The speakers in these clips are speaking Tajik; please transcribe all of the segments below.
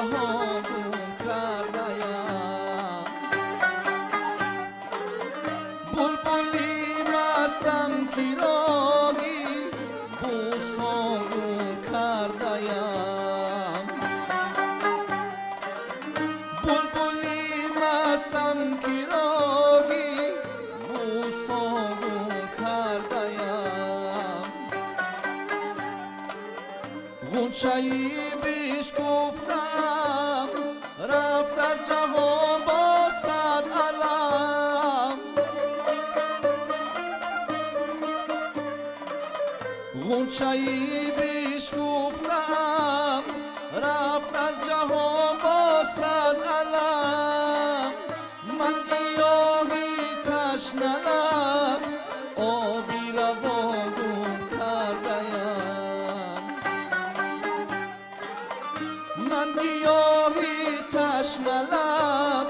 ҷаҳон гум кардаям. Булбули мастам, ки роҳи бӯстон гум кардаям. Булбули мастам, ки роҳи бӯстон гум кардаям. Ғунчаи бишкуфтаам рафт аз ҷаҳон бо сад алам. Ғунчаи бишкуфтаам рафт аз ҷаҳон бо сад алам. Ман гиёҳи ташналаб, оби равон гум кардаям. Ман гиёҳи ташналаб,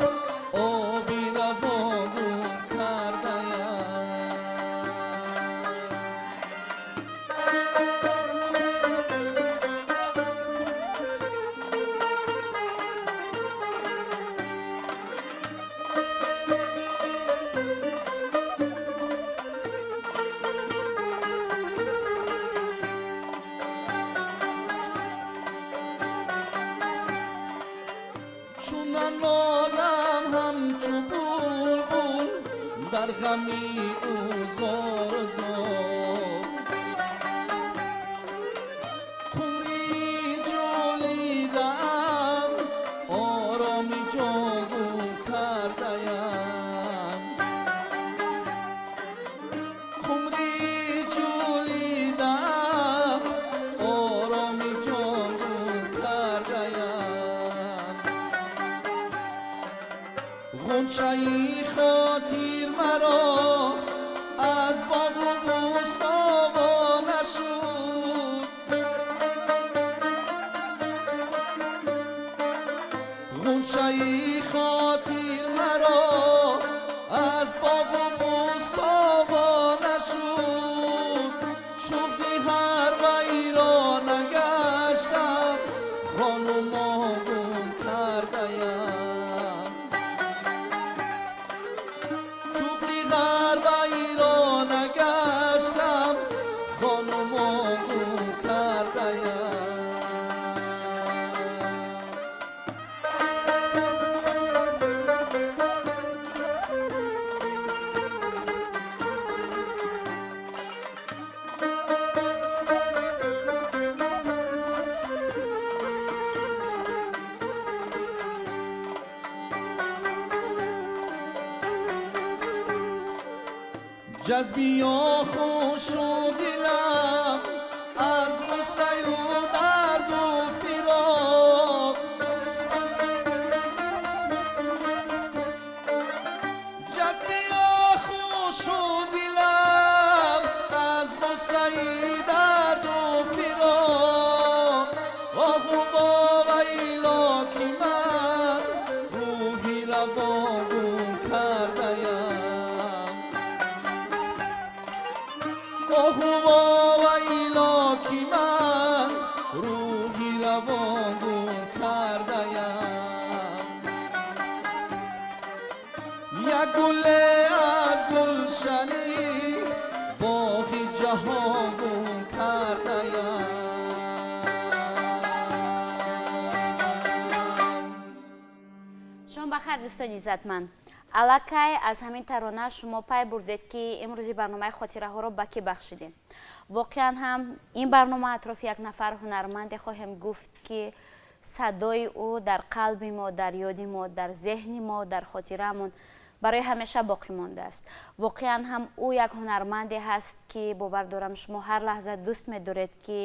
оби равон гум кардаям. Чун нанолам ҳамчу булбул, дар ғами ӯ зор зор. Қумри ҷӯлидаам, ороми ҷон гум кардаям. Қумри ҷӯлидаам, ороми ҷон гум кардаям. Ғунчаи хотир маро аз боғу бӯстон во нашуд. Ғунчаи хотир маро аз боғу бӯстон во нашуд. Чун зи ҳар вайрона гаштам, хонумон гум кардаям. Чун зи ҳар вайрона гаштам, хонумон гум кардаям. Ҷазбиё хушу дилам аз ғуссаю дарду фироқ. Ҷазбиё хушу дилам аз ғуссаи дарду фироқ. Оҳу вовайло, ки ман рӯҳи равон гум кардаям. Оҳу вовайло, ки ман рӯҳи равон гум кардаям. Як гуле аз гулшани боғи ҷаҳон гум кардаям. Шом бахайр, дӯстони иззатманд. Аллакай аз ҳамин тарона шумо пай бурдед, ки имрӯзи барномаи хотираҳоро ба кӣ бахшидем. Воқеан ҳам, ин барнома атрофи як нафар ҳунарманде хоҳем гуфт, ки садои ӯ дар қалби мо, дар ёди мо, дар зеҳни мо, дар хотираамон барои ҳамеша боқӣ мондааст. Воқеан ҳам, ӯ як ҳунарманде ҳаст, ки бовар дорам, шумо ҳар лаҳза дӯст медоред, ки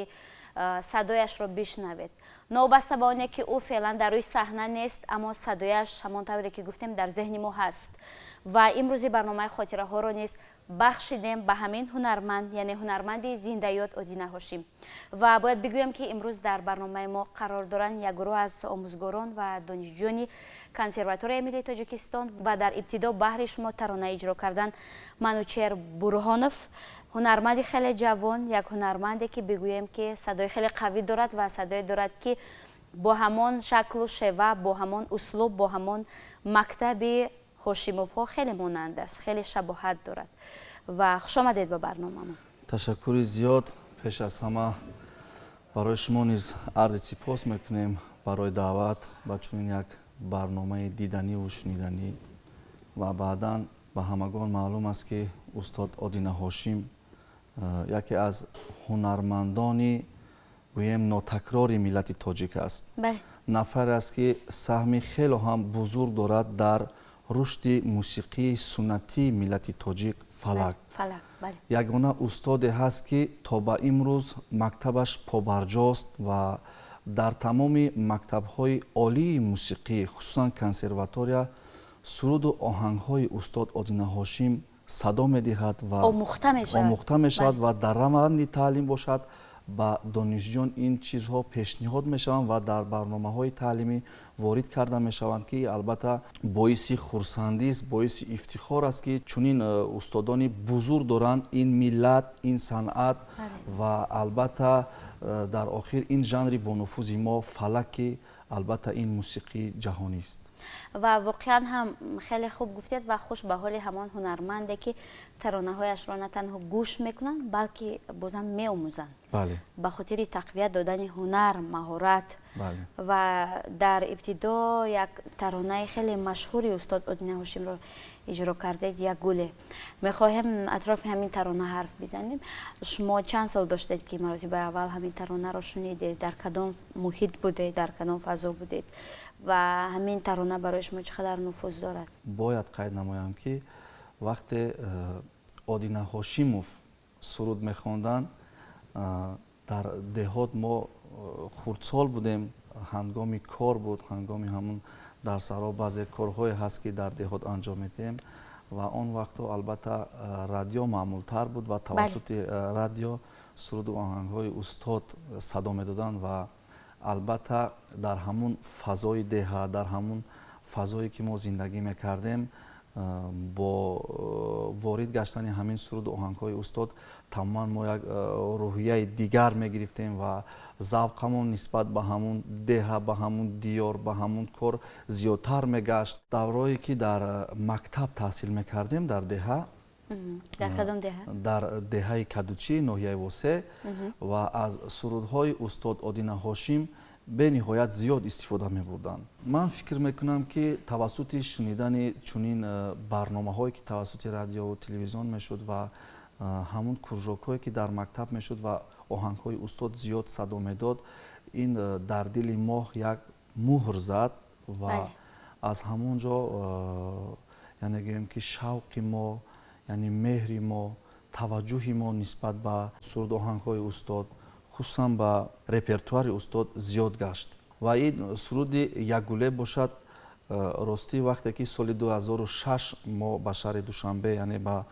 садояшро бишнавед. Новобаста ба оне ки ӯ феълан дар рӯи саҳна нест, аммо садояш, ҳамон тавре ки гуфтем, дар зеҳни мо ҳаст. Ва имрӯзи барномаи хотираҳоро низ бахшидем ба ҳамин ҳунарманд, яъне ҳунарманди зиндаёд Одина Ҳошим. Ва бояд бигӯям, ки имрӯз дар барномаи мо қарор доранд як гурӯҳ аз омӯзгорон ва донишҷӯёни Консерваторияи миллии Тоҷикистон. Ва дар ибтидо баҳри шумо тарона иҷро кардан Манучер Бурҳонов, ҳунарманди хеле ҷавон, як ҳунарманде, ки бигӯем, ки садои хеле қавӣ дорад ва садое дорад, ки Бо ҳамон шаклу шева, бо ҳамон услуб, бо ҳамон мактаби Ҳошимовҳо хеле монанд аст, хеле шабоҳат дорад. Ва хушомадед ба барномамон. Ташаккури зиёд. Пеш аз ҳама барои шумо низ арзи сипос мекунем барои даъват ба чунин як барномаи диданиву шуниданӣ. Ва баъдан ба ҳамагон маълум аст, ки устод Одина Ҳошим яке аз ҳунармандони, гӯем, нотакрори миллати тоҷик аст. Нафаре аст, ки саҳми хело ҳам бузург дорад дар рушди мусиқии суннатии миллати тоҷик, фалак. Ягона устоде ҳаст, ки то ба имрӯз мактабаш побарҷост ва дар тамоми мактабҳои олии мусиқӣ, хусусан консерватория, суруду оҳангҳои устод Одина Ҳошим садо медиҳад ва омӯхта мешавад ва дар раванди таълим бошад, ба донишҷӯён ин чизҳо пешниҳод мешаванд ва дар барномаҳои таълимӣ ворид карда мешаванд, ки албатта боиси хурсандист, боиси ифтихор аст, ки чунин устодони бузург доранд ин миллат, ин санъат ва албатта дар охир ин жанри бонуфузи мо, фалак, ки албатта ин мусиқии ҷаҳонист. Ва воқеан ҳам хеле хуб гуфтед ва хуш ба ҳоли ҳамон ҳунарманде, ки таронаҳояшро на танҳо гӯш мекунанд, балки бозам меомӯзанд ба хотири тақвият додани ҳунар, маҳорат. Ва дар ибтидо як таронаи хеле машҳури устод Одина Ҳошимро иҷро кардед, «Як гуле». Мехоҳем атрофи ҳамин тарона ҳарф бизанем. Шумо чанд сол доштед, ки маротибаи аввал ҳамин таронаро шунидед? Дар кадом муҳит будед, дар кадом фазо будед ва ҳамин тарона барои шумо чӣ қадар нуфуз дорад? Бояд қайд намоям, ки вақте Одина Ҳошимов суруд мехонданд, дар деҳот мо хурдсол будем. Ҳангоми кор буд, ҳангоми ҳамун дар саҳро баъзе корҳое ҳаст, ки дар деҳот анҷом медиҳем, ва он вақтҳо албатта радио маъмултар буд ва тавассути радио суруду оҳангҳои устод садо медоданд. Ва албатта дар ҳамун фазои деҳа, дар ҳамун фазое, ки мо зиндагӣ мекардем, бо ворид гаштани ҳамин суруду оҳангҳои устод тамоман мо як рӯҳияи дигар мегирифтем ва завқамон нисбат ба ҳамун деҳа, ба ҳамун диёр, ба ҳамун кор зиёдтар мегашт. Даврое ки дар мактаб таҳсил мекардем дар деҳа. Дар кадом деҳа? Дар деҳаи Кадучи, ноҳияи Восе, ва аз сурудҳои устод Одина Ҳошим бениҳоят зиёд истифода мебурданд. Ман фикр мекунам, ки тавассути шунидани чунин барномаҳое, ки тавассути радиову телевизион мешуд ва ҳамун кружокҳое, ки дар мактаб мешуд ва оҳангҳои устод зиёд садо медод, ин дар дили мо як муҳр зад ва аз ҳамун ҷо, яъне гӯем, ки шавқи мо, яъне меҳри мо, таваҷҷӯҳи мо нисбат ба сурудоҳангҳои устод, хусусан ба репертуари устод зиёд гашт. Ва ин суруди «Як гуле» бошад, ростӣ, вақте ки соли 2006 мо ба шаҳри Душанбе, яъне ба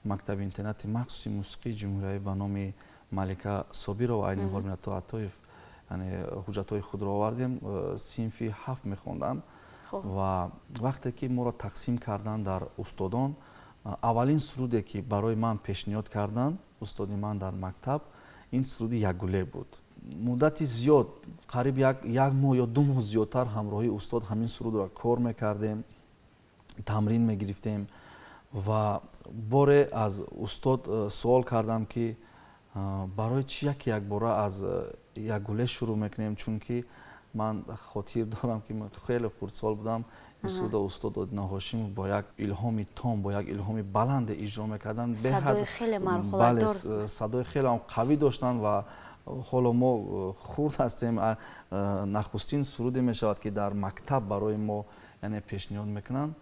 мактаби интернати махсуси мусиқии ҷумҳуриявӣ ба номи Малика Собирова, айни ҳол Минато Атоев, яъне ҳуҷҷатҳои худро овардем, синфи ҳафт мехондам. Ва вақте ки моро тақсим карданд дар устодон, аввалин суруде, ки барои ман пешниҳод карданд устоди ман дар мактаб, ин суруди «Як гуле» буд. Муддати зиёд, қариб як моҳ ё 2 моҳ зиёдтар ҳамроҳии устод ҳамин сурудро кор мекардем, тамрин мегирифтем. Ва боре аз устод суол кардам, ки барои чӣ яке якбора аз «Як гуле» шурӯъ мекунем, чунки ман хотир дорам, ки хеле хурдсол будам, ин суруда устод Одина Ҳошимов бо як илҳоми том, бо як илҳоми баланде иҷро мекарданд. Бале, садои хеле ҳам қавӣ доштанд ва ҳоло мо хурд ҳастем. Нахустин суруде мешавад, ки дар мактаб барои мо, яъне, пешниҳод мекунанд.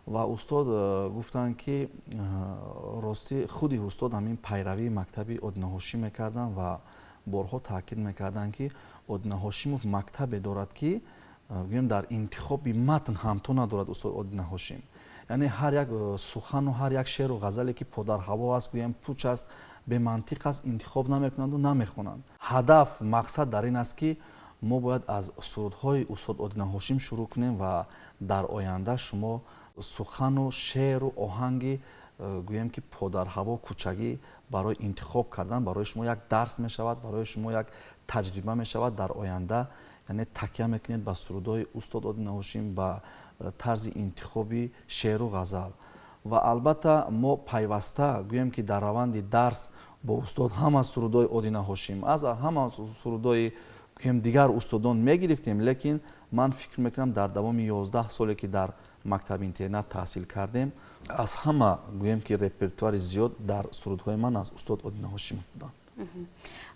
Ва устод гуфтанд, ки ростӣ, худи устод ҳамин пайравии мактаби Одина Ҳошим мекарданд ва борҳо таъкид мекарданд, ки Одина Ҳошимов мактабе дорад, ки гӯем, дар интихоби матн ҳамто надорад устод Одина Ҳошим. Яъне ҳар як сухану ҳар як шеъру ғазале, ки подарҳаво аст, гӯем, пуч аст, бемантиқ аст, интихоб намекунанду намехонанд. Ҳадаф, мақсад дар ин аст, ки мо бояд аз сурудҳои устод Одина Ҳошим шурӯъ кунем ва дар оянда шумо сухану шеъру оҳанги, гӯем, ки подарҳаво, кӯчагӣ барои интихоб кардан барои шумо як дарс мешавад, барои шумо як таҷриба мешавад дар оянда. Яъне такя мекунед ба сурудҳои устод Одина Ҳошим, ба тарзи интихоби шеъру ғазал. Ва албатта мо пайваста гӯем ки дар раванди дарс бо устод ҳама сурудҳои Одина Ҳошим, аз ҳама сурудҳои гӯем дигар устодон мегирифтем, лекин ман фикр мекунам, дар давоми 11 соле ки дар мактаби интернат таҳсил кардем, аз ҳама гӯем ки репертуари зиёд дар сурудҳои ман аз устод Одина Ҳошимов буданд.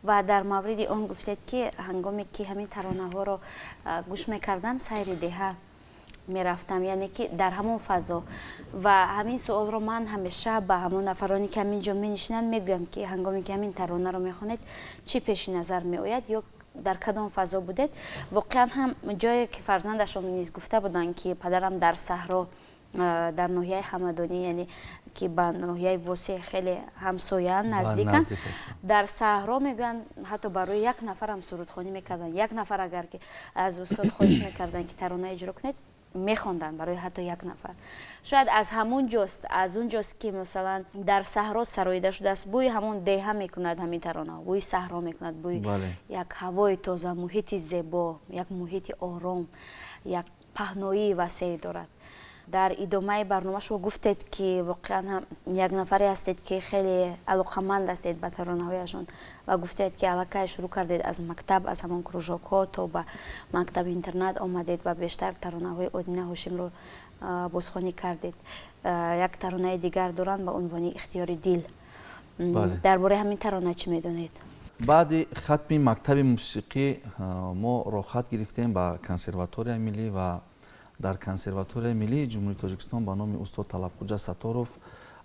Ва дар мавриди он гуфтед, ки ҳангоме ки ҳамин таронаҳоро гӯш мекардам, сайри деҳа мерафтам, яъне ки дар ҳамон фазо. Ва ҳамин суолро ман ҳамеша ба ҳамон нафароне ки ҳамин ҷо менишинанд мегӯям, ки ҳангоме ки ҳамин таронаро мехонед, чӣ пеши назар меояд ё дар кадом фазо будед. Воқеан ҳам ҷое ки фарзандашон низ гуфта буданд, ки падарам дар саҳро, дар ноҳияи Ҳамадонӣ, яъне ки ба ноҳияи Восеъ хеле ҳамсояанд, наздиканд, дар саҳро мегӯянд, ҳатто барои як нафарам сурудхонӣ мекарданд. Як нафар агар ки аз устод хоҳиш мекарданд, ки тарона иҷро кунед, мехонданд барои ҳатто як нафар. Шояд аз ҳамун ҷост, аз он ҷост ки масалан дар саҳро сароида шудааст, бӯи ҳамон деҳа мекунад ҳамин таронаҳо, бӯи саҳро мекунад, бӯи як ҳавои тоза, муҳити зебо, як муҳити ором, як паҳноии васеъ дорад. Дар идомаи барнома шумо гуфтед, ки воқеан ҳам як нафаре ҳастед, ки хеле алоқаманд ҳастед ба таронаҳояшон, ва гуфтед, ки аллакай шурӯъ кардед аз мактаб, аз ҳамон кружокҳо то ба мактаби интернат омадед ва бештар таронаҳои Одина Ҳошимро бозхонӣ кардед. Як таронаи дигар доранд ба унвони «Ихтиёри дил». Дар бораи ҳамин тарона чӣ медонед? Баъди хатми мактаби мусиқӣ мо роҳхат гирифтем ба Консерваторияи миллӣ ва дар Консерваторияи миллии Ҷумҳурии Тоҷикистон ба номи устод Талабхуҷа Сатторов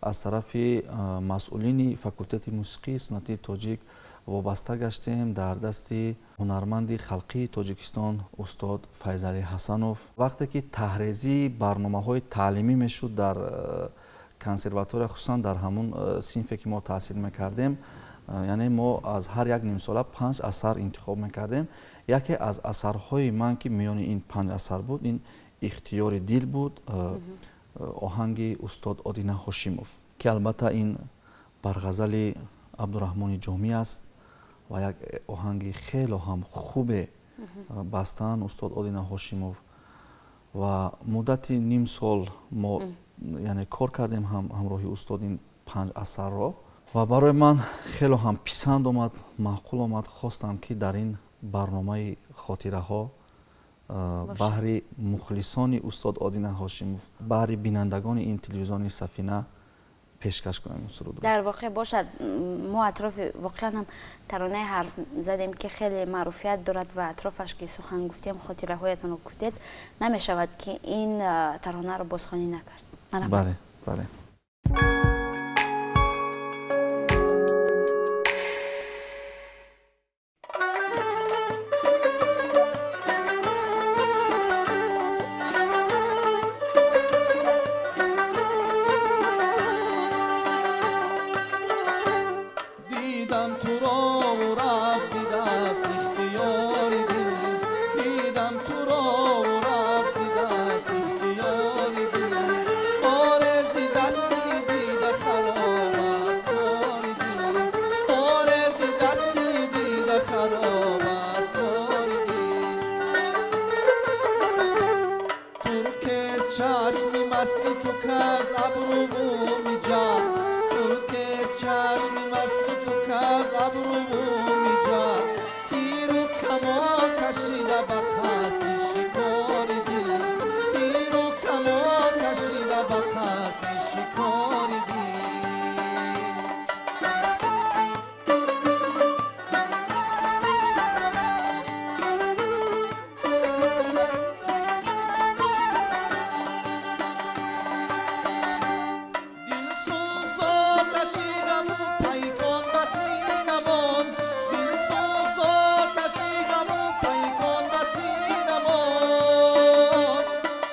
аз тарафи масъулини факултети мусиқии суннатии тоҷик вобаста гаштем дар дасти ҳунарманди халқии Тоҷикистон устод Файзалӣ Ҳасанов. Вақте ки таҳрезии барномаҳои таълимӣ мешуд дар консерватория, хусусан дар ҳамун синфе ки мо таҳсил мекардем, яъне мо аз ҳар як нимсола панҷ асар интихоб мекардем. Яке аз асарҳои ман, ки миёни ин панҷ асар буд, ин «Ихтиёри дил» буд, оҳанги устод Одина Ҳошимов, ки албатта ин бар ғазали Абдураҳмони Ҷомӣ аст ва як оҳанги хело ҳам хубе бастанд устод Одина Ҳошимов. Ва муддати ним сол мо яъне кор кардем ҳамроҳи устод ин панҷ асарро, ва барои ман хело ҳам писанд омад, маъқул омад. Хостам, ки дар ин барномаи хотираҳо баҳри мухлисони устод Одина Ҳошимов, баҳри бинандагони ин телевизиони Сафина пешкаш кунам ин сурудро. Дар воқеъ бошад, мо атрофи воқеан ҳам таронаи ҳарф задем, ки хеле маъруфият дорад, ва атрофаш ки сухан гуфтем, хотираҳоятонро гуфтед, намешавад ки ин таронаро бозхонӣ накард. Бале. Дидам туро, рафт зи даст ихтиёри дил, дидам туро, рафт зи даст ихтиёри дил. Оре, зи дасти дида хароб аст кори дил, оре, зи дасти дида хароб аст кори дил. Туркез чашми масти ту, каз абруву миҷа, туркез чашми масту ту, каз абруву миҷа, тиру камон кашида ба қасди шикори дил, тиру камон кашида ба қасди шикори дил. Дилсӯз оташи ғаму пайкон ба синамон, дилсӯз оташи ғаму пайкон ба синамон,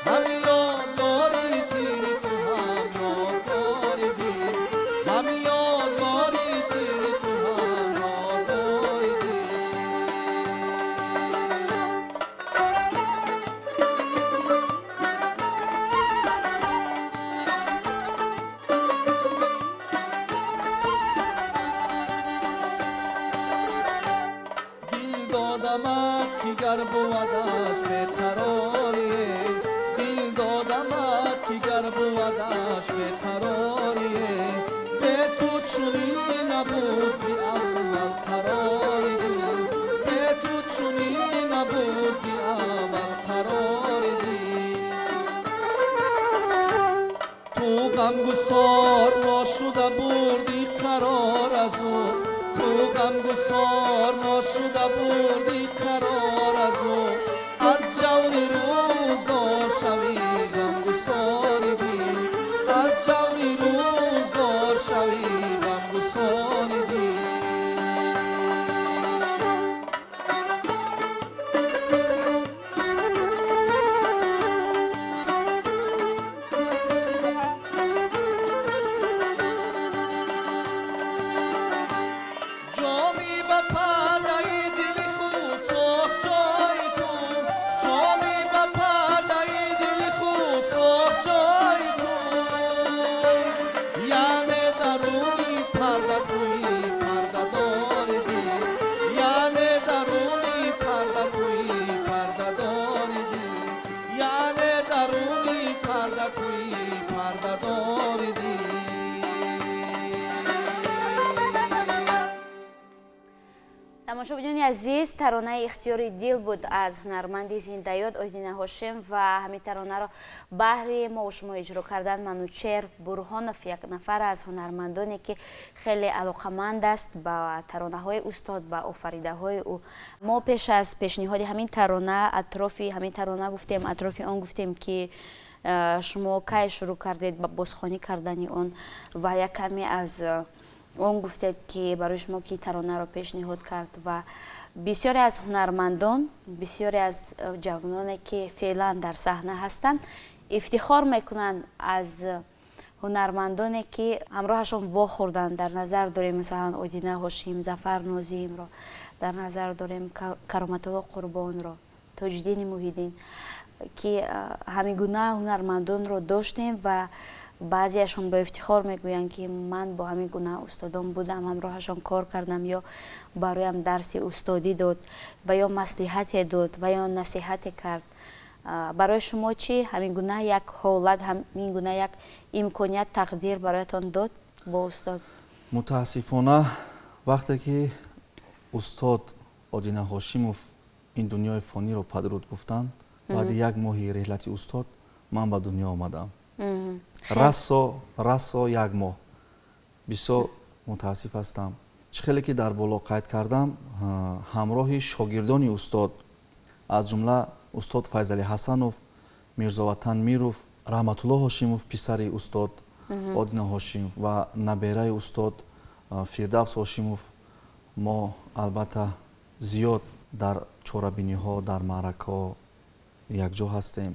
ҳам ёдгори тири ту, ҳам ёдгори Гар бувадаш беқарорӣ, дил додамат ки гар бувадаш беқарорӣ. Бе ту чунин набуд зи аввал қарори дил, бе ту чунин набуд зи аввал қарори дил. Ту ғамгусор ношуда бурдӣ қарор аз ӯ, ту ғамгусор ношуда бурдӣ қарор аз ӯ. Аз ҷаври рӯзгор шавӣ ғамгусори дил, аз ҷаври рӯзгор шавӣ ғамгусори дил. Ҷоми ба пардаи дили худ сохт ҷои ту, ҷоми ба пардаи дили худ сохт ҷои ту. Яъне даруни парда туи пардадори дил, яъне даруни парда туи пардадори дил, яъне даруни парда туи пардадори дил. Тамошобинони азиз, таронаи ихтиёри дил буд аз ҳунарманди зиндаёд Одина Ҳошим ва ҳамин таронаро баҳри мо шумо иҷро кардан Манучер Бурҳонов, як нафар аз ҳунармандоне ки хеле алоқаманд аст ба таронаҳои устод, ба офаридаҳои ӯ. Мо пеш аз пешниҳоди ҳамин тарона атрофи ҳамин тарона гуфтем, атрофи он гуфтем ки шумо кай шурӯъ кардед ба бозхонӣ кардани он ва як каме аз он гуфтед ки барои шумо ки таронаро пешниҳод кард. Ва бисёре аз ҳунармандон, бисёре аз ҷавононе ки феълан дар саҳна ҳастанд, ифтихор мекунанд аз ҳунармандоне ки ҳамроҳашон вохӯрданд. Дар назар дорем масалан Одина Ҳошим, Зафар Нозимро, дар назар дорем Кароматулло Қурбонро, Тоҷиддини Муҳиддин, ки ҳамин гуна ҳунармандонро доштем ва баъзеашон бо ифтихор мегӯянд ки ман бо ҳамин гуна устодон будам, ҳамроҳашон кор кардам, ё бароям дарси устодӣ дод ва ё маслиҳате дод ва ё насиҳате кард. Барои шумо чӣ ҳамин гуна як ҳолат, ҳамин гуна як имконият тақдир бароятон дод бо устод? Мутаассифона, вақте ки устод Одина Ҳошимов ин дунёи фониро падруд гуфтанд, баъди як моҳи реҳлати устод ман ба дунё омадам. Расо як моҳ. Бисёр мутаассиф ҳастам. Чӣ хеле ки дар боло қайд кардам, ҳамроҳи шогирдони устод, аз ҷумла устод Файзали Ҳасанов, Мирзоватан Миров, Раҳматулло Ҳошимов, писари устод Одина Ҳошимов ва набераи устод Фирдавс Ҳошимов, мо албатта зиёд дар чорабиниҳо, дар маъракаҳо якҷо ҳастем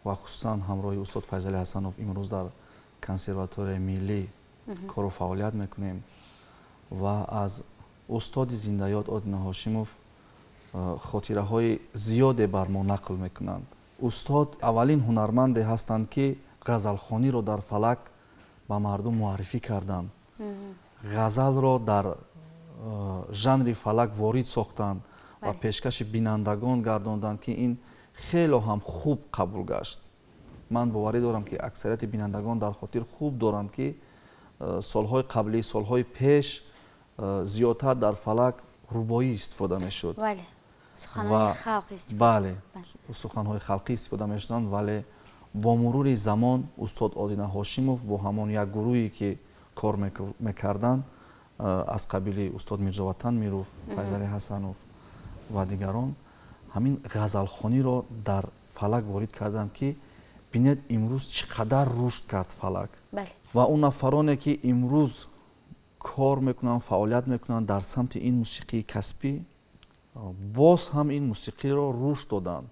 ва хусусан ҳамроҳи устод Файзали Ҳасанов имрӯз дар консерваторияи миллӣ кору фаъолият мекунем ва аз устоди зиндаёд Одина Ҳошимов хотираҳои зиёде бар мо нақл мекунанд. Устод аввалин ҳунарманде ҳастанд ки ғазалхониро дар фалак ба мардум муаррифӣ карданд, ғазалро дар жанри фалак ворид сохтанд ва пешкаши бинандагон гардонданд, ки ин хело ҳам хуб қабул гашт. Ман боварӣ дорам, ки аксарияти бинандагон дар хотир хуб доранд, ки солҳои қаблӣ, солҳои пеш зиёдтар дар фалак рубоӣ истифода мешуд. Бале, суханҳои халқӣ истифода мешуданд, вале бо мурури замон устод Одина Ҳошимов бо ҳамон як гурӯҳе ки кор мекарданд, аз қабили устод Мирзоватан Миров, Файзали Ҳасанов ва дигарон, ҳамин ғазалхониро дар фалак ворид карданд, ки бинед, имрӯз чӣ қадар рушд кард фалак. Ва он нафароне ки имрӯз кор мекунанд, фаъолият мекунанд дар самти ин мусиқии касбӣ, боз ҳам ин мусиқиро рушд доданд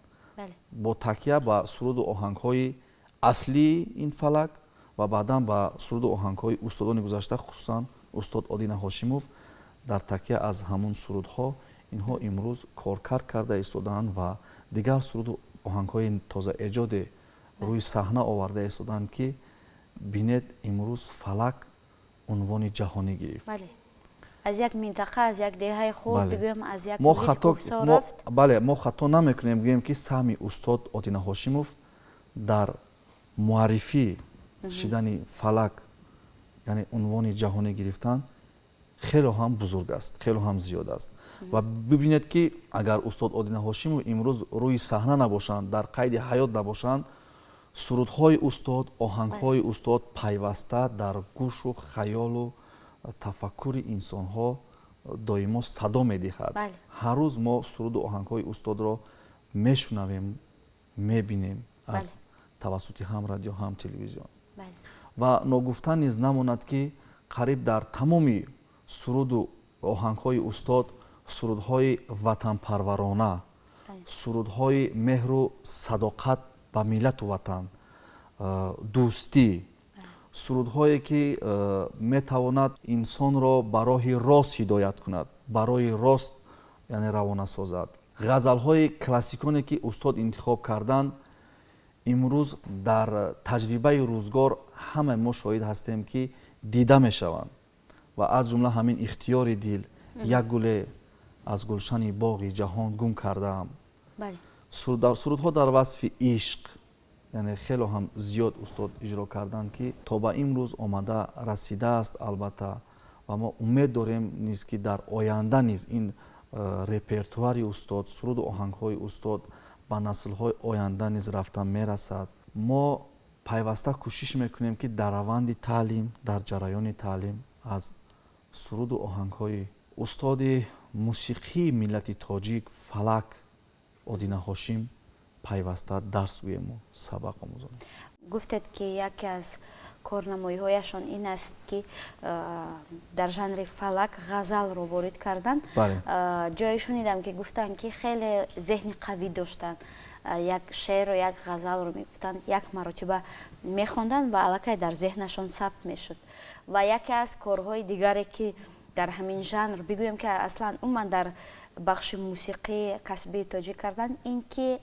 бо такя ба суруду оҳангҳои аслии ин фалак ва баъдан ба суруду оҳангҳои устодони гузашта, хусусан устод Одина Ҳошимов. Дар такя аз ҳамун сурудҳо инҳо имрӯз коркард карда истодаанд ва дигар суруду оҳангҳои тозаэҷоде рӯи саҳна оварда истодаанд, ки бинед, имрӯз фалак унвони ҷаҳонӣ гирифт. Аз як минтақа, аз як деҳаи хурд, бигӯем, аз як муҳити кӯҳсор рафт. Бале, мо хато намекунем, гӯем ки саҳми устод Одина Ҳошимов дар муаррифӣ шидани фалак, яъне унвони ҷаҳонӣ гирифтан, хеле ҳам бузург аст, хеле ҳам зиёд аст. Ва бибинед, ки агар устод Одина Ҳошимов имрӯз рӯи саҳна набошанд, дар қайди ҳаёт набошанд, сурудҳои устод, оҳангҳои устод пайваста дар гӯшу хаёлу тафаккури инсонҳо доимо садо медиҳад. Ҳар рӯз мо суруду оҳангҳои устодро мешунавем, мебинем аз тавассути ҳам радио, ҳам телевизион. Ва ногуфта низ намонад, ки қариб дар тамоми суруду оҳангҳои устод сурудҳои ватанпарварона, сурудҳои меҳру садоқат ба миллату ватан, дӯстӣ, сурудҳое ки метавонад инсонро ба роҳи рост ҳидоят кунад, ба роҳи рост, яъне равона созад. Ғазалҳои классиконе ки устод интихоб карданд, имрӯз дар таҷрибаи рӯзгор ҳама мо шоҳид ҳастем, ки дида мешаванд, ва аз ҷумла ҳамин «Ихтиёри дил», «Як гуле аз гулшани боғи ҷаҳон гум кардаам», сурудҳо дар васфи ишқ, яъне хело ҳам зиёд устод иҷро карданд, ки то ба имрӯз омада расидааст. Албатта, ва мо умед дорем низ, ки дар оянда низ ин репертуари устод, суруду оҳангҳои устод ба наслҳои оянда низ рафта мерасад. Мо пайваста кӯшиш мекунем, ки дар раванди таълим, дар ҷараёни таълим аз суруду оҳангҳои устоди мусиқии миллати тоҷик, фалак Одина Ҳошим пайваста дарс гӯему сабақ омӯзонем. Гуфтед, ки яке аз корнамоиҳояшон ин аст, ки дар жанри фалак ғазалро ворид карданд. Ҷое шунидам, ки гуфтанд, ки хеле зеҳни қавӣ доштанд, як шеъру як ғазалро мегуфтанд, як маротиба мехонданд ва аллакай дар зеҳнашон сабт мешуд. Ва яке аз корҳои дигаре, ки дар ҳамин жанр, бигӯем, ки аслан умуман дар бахши мусиқии касбии тоҷик карданд, ин ки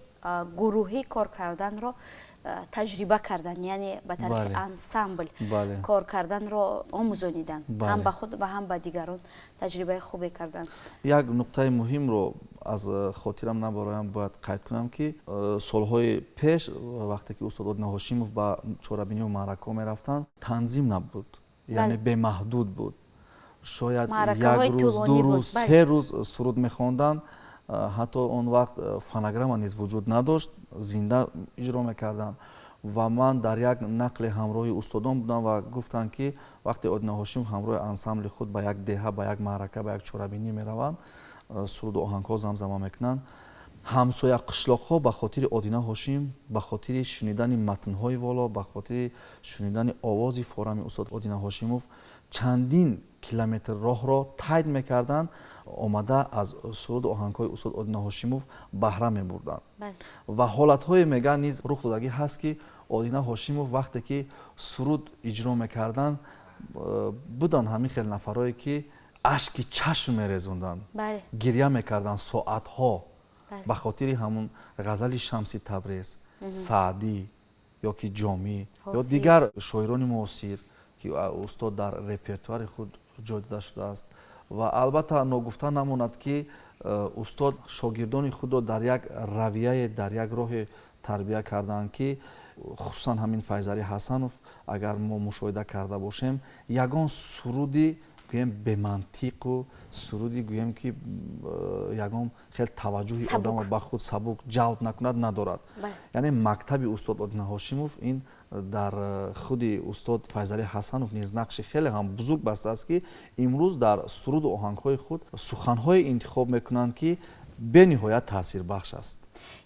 гурӯҳӣ кор карданро таҷриба кардан, яъне ба тариқи ансамбл кор карданро омӯзониданд, ҳам ба худ ва ҳам ба дигарон таҷрибаи хубе карданд. Як нуқтаи муҳимро аз хотирам набароям, бояд қайд кунам, ки солҳои пеш, вақте ки устод Одина Ҳошимов ба чорабинию маъракаҳо мерафтанд, танзим набуд, яъне бемаҳдуд буд. Шояд як рӯз, 2 рӯз, 3 рӯз суруд мехонданд. Ҳатто он вақт фонограмма низ вуҷуд надошт, зинда иҷро мекарданд. Ва ман дар як нақли ҳамроҳи устодон будам ва гуфтанд, ки вақте Одина Ҳошимов ҳамроҳи ансамбли худ ба як деҳа, ба як маърака, ба як чорабинӣ мераванд, суруду оҳангҳо замзама мекунанд, ҳамсоя қишлоқҳо ба хотири Одина Ҳошим, ба хотири шунидани матнҳои воло, ба хотири шунидани овози форами устод Одина Ҳошимов чандин километр роҳро тайд мекарданд, омада аз суруду оҳангҳои устод Одина Ҳошимов баҳра мебурданд. Ва ҳолатҳое, мегӯянд, низ рух додагӣ ҳаст, ки Одина Ҳошимов вақте ки суруд иҷро мекарданд, буданд ҳамин хел нафарое, ки ашки чашм мерезонданд, гиря мекарданд соатҳо ба хотири ҳамун ғазали Шамси Табрез, Саъдӣ ё ки Ҷомӣ ё дигар шоирони муосир, ки устод дар репертуари худ ҷой дода шудааст. Ва албатта, ногуфта намонад, ки устод шогирдони худро дар як равияе, дар як роҳе тарбия карданд, ки хусусан ҳамин Файзалӣ Ҳасанов, агар мо мушоҳида карда бошем, ягон суруди, гӯем, бемантиқу суруди, гӯем, ки ягон хел таваҷҷӯҳи одамро ба худ сабук ҷалб накунад, надорад. Яъне мактаби устод Одина Ҳошимов ин дар худи устод Файзалӣ Ҳасанов низ нақши хеле ҳам бузург бастааст, ки имрӯз дар суруду оҳангҳои худ суханҳое интихоб мекунанд, ки бениҳоят таъсирбахш аст.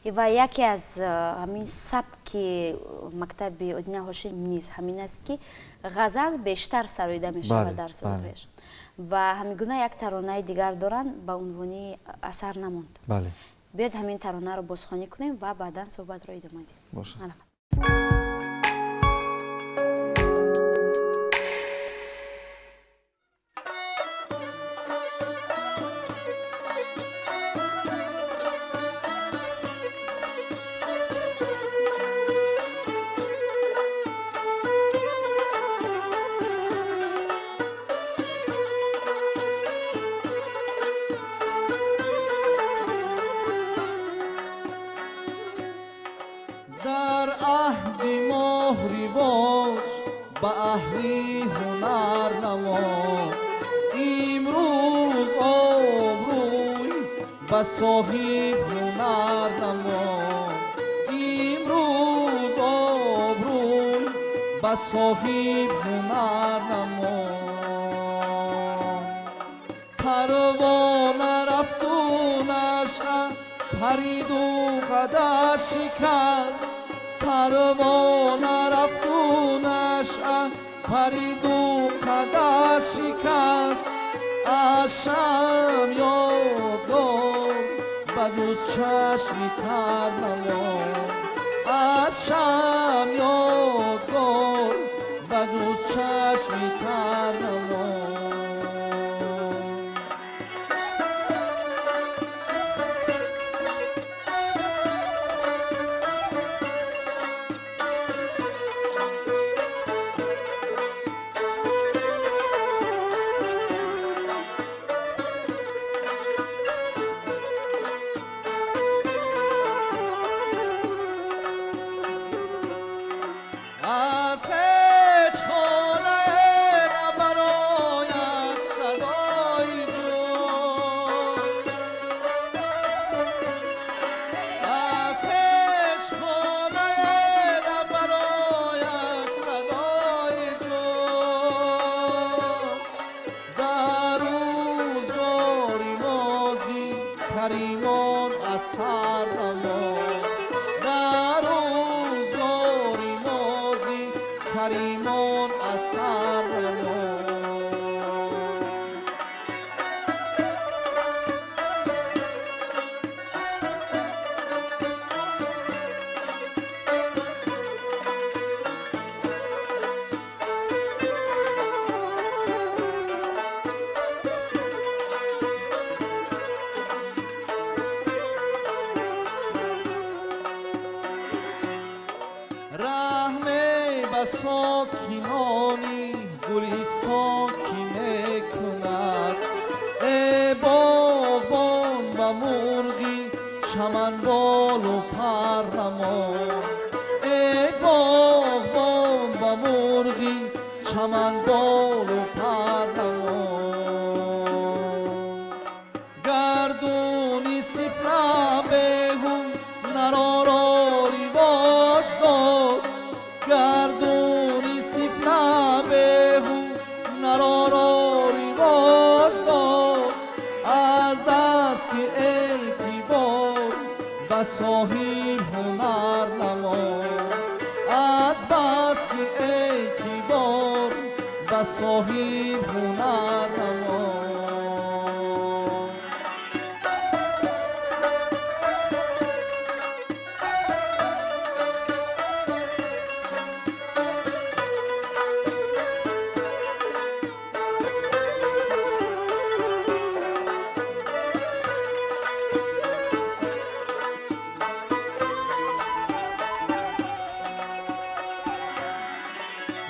Ва яке аз ҳамин сабки мактаби Одина Ҳошим низ ҳамин аст, ки ғазал бештар сароида мешавад дар сурудҳояшон. Ва ҳамин гуна як таронаи дигар доранд ба унвони «Асар намонд». Биёед, ҳамин таронаро бозхонӣ кунем ва баъдан суҳбатро идома диҳем. Бошад. Ба аҳли ҳунар намонд. Имрӯз обрӯй ба соҳиб ҳунар намонд. Имрӯз обрӯй ба соҳиб ҳунар намонд. Парвона рафту нашъа париду қадаш шикаст. Парвона рафту нашъа париду қадаш шикаст. Аз шам ёдгор ба ҷуз чашми тар намонд. Аз шам ёдгор ба ҷуз чашми тар намонд. از هیچ خانه نبراید صدای جان. از هیچ خانه نبراید صدای جان. در روزگاری مازی کریمان اثر نماند. در روزگاری مازی کریمان اثر نماند. Раҳме ба сокинони гулистон ки мекунад. Э боғбон ба мурғи чаманболу пар намон. Э боғбон ба мурғи чаманболу пар намон. Гардуни сифла беҳу нароро ривоҷ дод. Гардуни сифла беҳу нароро ривоҷ дод. Аз даст ки эътибор ба соҳиб ҳунар намонд. Аз бас ки эътибор ба соҳиб ҳунар намонд.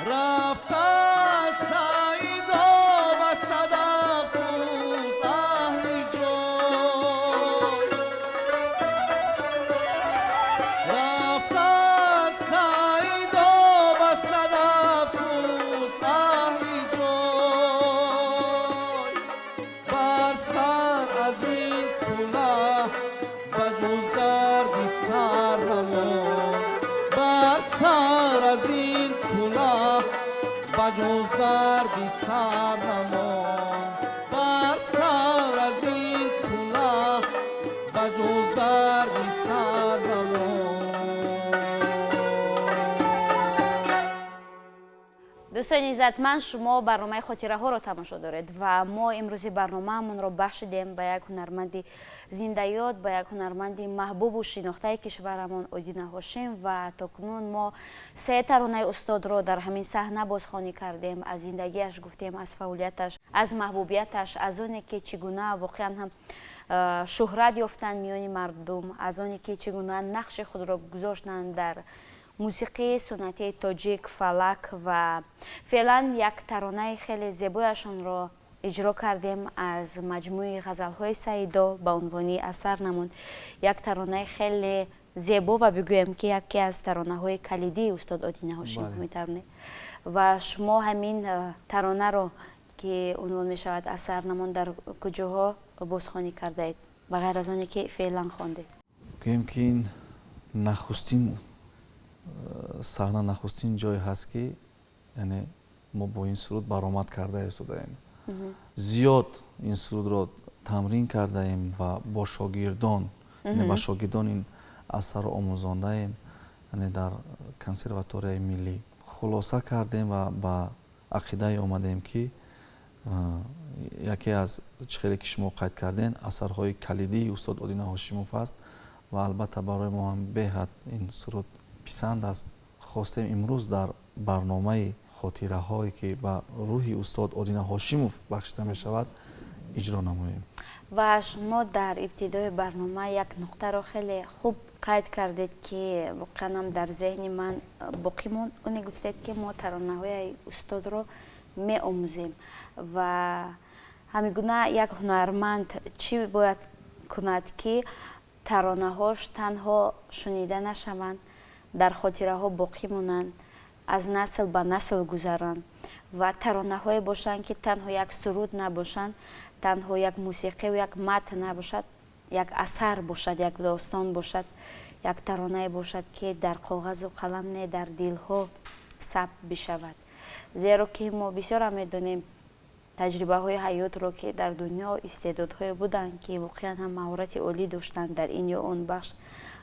Рафта Саидо ба сад афсӯс аҳли ҷой. Рафта Саидо ба сад афсӯс аҳли ҷой. Бар сар аз ин кулоҳ ба ҷуз дарди сар намонд. Бар сар аз ин кулоҳ ба ҷуз дарди сар намонд. Бар сар аз ин кулоҳ ба ҷуз дарди сар намонд. Дӯстони иззатманд, шумо барномаи хотираҳоро тамошо доред ва мо имрӯзи барномаамонро бахшидем ба як ҳунарманди зиндаёд, ба як ҳунарманди маҳбубу шинохтаи кишварамон Одина Ҳошим. Ва то кунун мо се таронаи устодро дар ҳамин саҳна бозхонӣ кардем, аз зиндагиаш гуфтем, аз фаъолияташ, аз маҳбубияташ, аз оне ки чӣ гуна воқеан ҳам шӯҳрат ёфтанд миёни мардум, аз оне ки чӣ гуна нақши худро гузоштанд дар мусиқии суннатии тоҷик, фалак. Ва феълан як таронаи хеле зебояшонро иҷро кардем аз маҷмӯи ғазалҳои Саидо ба унвони «Асар намонд». Як таронаи хеле зебо ва бигӯем ки яке аз таронаҳои калидии устод Одина Ҳошим. Ҳамин тароне Ва шумо ҳамин таронаро ки унвон мешавад асар намон дар куҷоҳо бозхонӣ кардаед ба ғайр аз оне ки феълан хондед? Гӯем ки ин нахустин саҳна, нахустин ҷое ҳаст ки яъне мо бо ин суруд баромад карда истодаем. Зиёд ин сурудро тамрин кардаем ва бо шогирдон, ба шогирдон ин асарро омӯзондаем, яъне дар консерваторияи миллӣ. Хулоса кардем ва ба ақидае омадем ки яке аз чӣ хеле ки шумо қайд кардем асарҳои калидии устод Одина Ҳошимов аст ва албатта барои мо ҳам беҳад ин суруд писанд аст. Хостем имрӯз дар барномаи хотираҳое ки ба рӯҳи устод Одина Ҳошимов бахшида мешавад иҷро намоем. Ва шумо дар ибтидои барнома як нуқтаро хеле хуб қайд кардед ки воқеан ҳам дар зеҳни ман боқӣ монд. Оне гуфтед ки мо таронаҳои устодро меомӯзем ва ҳамин гуна як ҳунарманд чӣ бояд кунад ки таронаҳош танҳо шунида нашаванд, дар хотираҳо боқӣ монанд, аз насл ба насл гузаранд ва таронаҳое бошанд ки танҳо як суруд набошанд, танҳо як мусиқиву як матн набошад, як асар бошад, як достон бошад, як таронае бошад ки дар коғазу қалам не, дар дилҳо сабт бишавад. Зеро ки мо бисёрам медонем таҷрибаҳои ҳаётро ки дар дунё истеъдодҳое буданд ки воқеан ҳам маҳорати олӣ доштанд дар ин ё он бахш,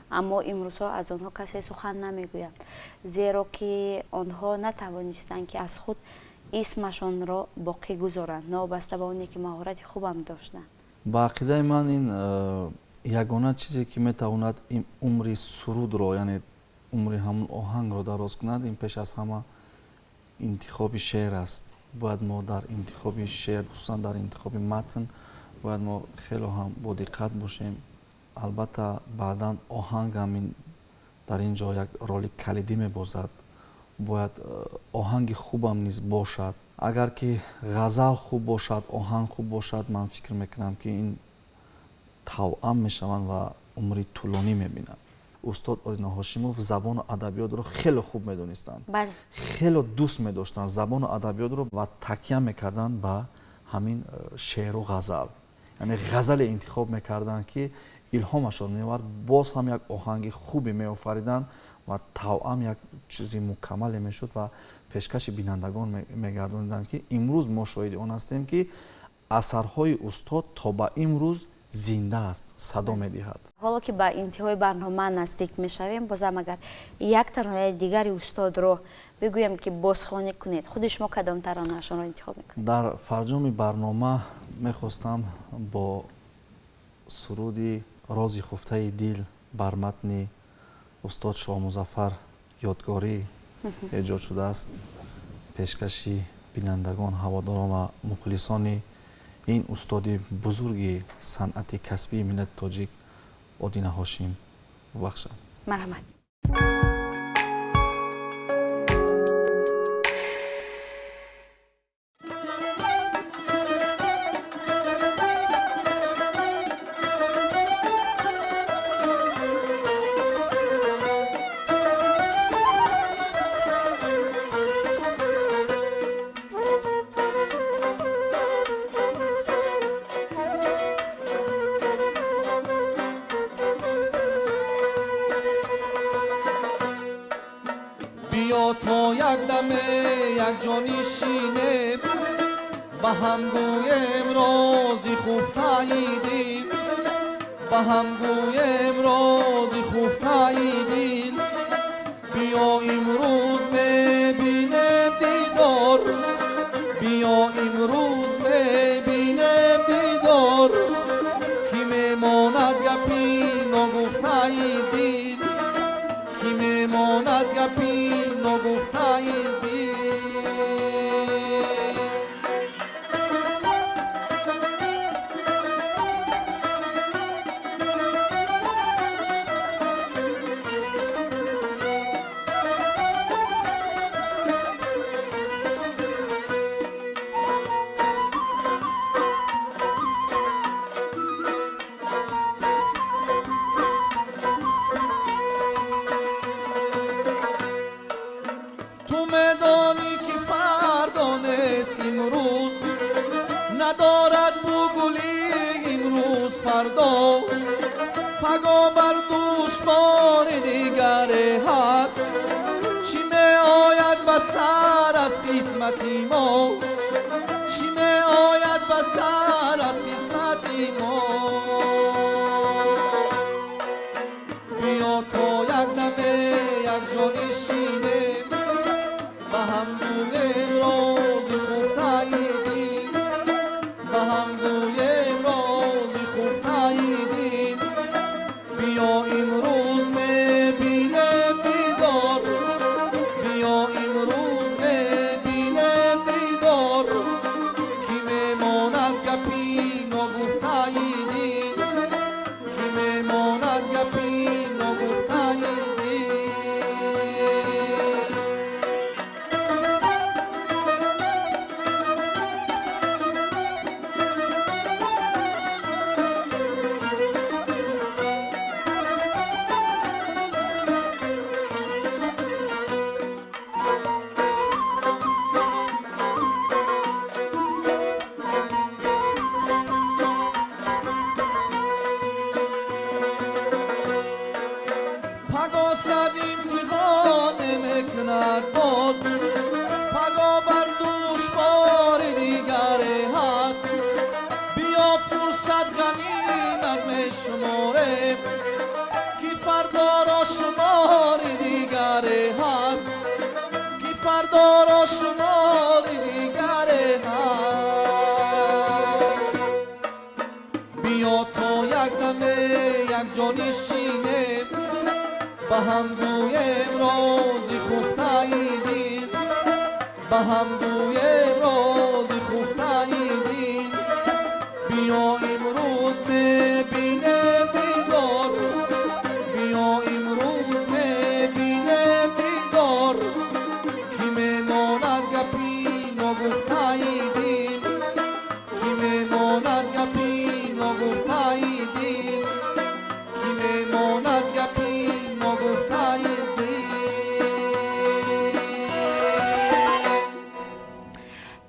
аммо имрӯзҳо аз онҳо касе сухан намегӯяд, зеро ки онҳо натавонистанд ки аз худ исмашонро боқӣ гузоранд, новобаста ба оне ки маҳорати хубам доштанд. Ба ақидаи ман ин ягона чизе ки метавонад ин умри сурудро, яъне умри ҳамон оҳангро дароз кунад, ин пеш аз ҳама интихоби шеър аст. Бояд мо дар интихоби шеър, хусусан дар интихоби матн, бояд мо хело ҳам бодиққат бошем. Албатта баъдан оҳанг ҳам дар ин ҷо як роли калидӣ мебозад. Бояд оҳанги хубам низ бошад. Агар ки ғазал хуб бошад, оҳанг хуб бошад, ман фикр мекунам ки ин тавъам мешаванд ва умри тӯлонӣ мебинанд. Устод Одина Ҳошимов забону адабиётро хеле хуб медонистанд, хеле дӯст медоштанд забону адабиётро ва такя мекарданд ба ҳамин шеъру ғазал. Яъне ғазале интихоб мекарданд ки илҳомашон меовард, боз ҳам як оҳанги хубе меофариданд ва тавъам як чизи мукаммале мешуд ва пешкаши бинандагон мегардониданд ки имрӯз мо шоҳиди он ҳастем ки асарҳои устод то ба имрӯз зинда аст, садо медиҳад. Ҳоло ки ба интиҳои барнома наздик мешавем, бозам агар як таронаи дигари устодро бигӯем ки бозхонӣ кунед, худи шумо кадом таронаашонро интихоб мекунед? Дар фарҷоми барнома мехостам бо суруди рози хуфтаи дил бар матни устод Шоҳмузаффар Ёдгорӣ эҷод шудааст пешкаши бинандагон, ҳаводорон ва мухлисони ин устоди бузурги санъати касбии миллати тоҷик Одина Ҳошим бубахшам. Марҳамат. Ба ҳам гӯем рози хуфтаи дил, ба ҳам гӯем рози хуфтаи дил. Биё имрӯз мебинем дидор, биё имрӯз мебинем дидор, ки мемонад гапи ногуфтаи дил, ки мемонад гапи ногуфтаи дил. Имрӯз надорад бугули имрӯз фардо паго бар дӯш бори дигаре ҳаст чӣ меояд ба сар аз қисмати мо чӣ меояд ба сар аз қисмати мо биё то як даме якҷо нишинем ба ҳам гӯем рози хуфтаи дил ба ҳам гӯем рози хуфтаи дил биё имрӯз мебинем дидор биё имрӯз мебинем дидор ки мемонад гапи ногуфтаи дил ки мемонад гапи ногуфтаи дил. Паго сад имтиҳон мекунад боз паго бар дӯш бори дигаре ҳаст биё фурсат ғанимат мешуморем ки фардоро шумори дигаре ҳаст ки фардоро шумори дигаре ҳаст биё то як даме якҷо нишинем ба ҳам гӯем рози хуфтаи дил ба ҳам гӯем рози хуфтаи дил биё имрӯз мебинем дидор биё имрӯз мебинем дидор ки мемонад гапи ногуфтаи дил ки мемонад гапи ногуфтаи дил ки мемонад гапи ногуфтаи дил.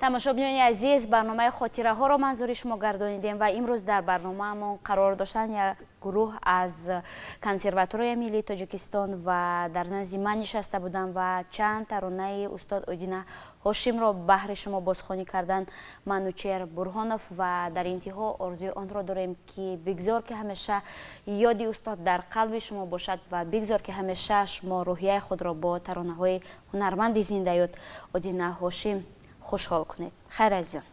Тамошобинони азиз, барномаи хотираҳоро манзури шумо гардонидем ва имрӯз дар барномаамон қарор доштанд як гурӯҳ аз Консерваторияи миллии Тоҷикистон ва дар назди ман нишаста буданд ва чанд таронаи устод Одина Ҳошимро баҳри шумо бозхонӣ карданд Манучер Бурҳонов ва дар интиҳо орзуи онро дорем, ки бигзор, ки ҳамеша ёди устод дар қалби шумо бошад ва бигзор, ки ҳамеша шумо рӯҳияи худро бо таронаҳои ҳунарманди зиндаёд Одина Ҳошим хушҳол кунед. Хайр, азизон.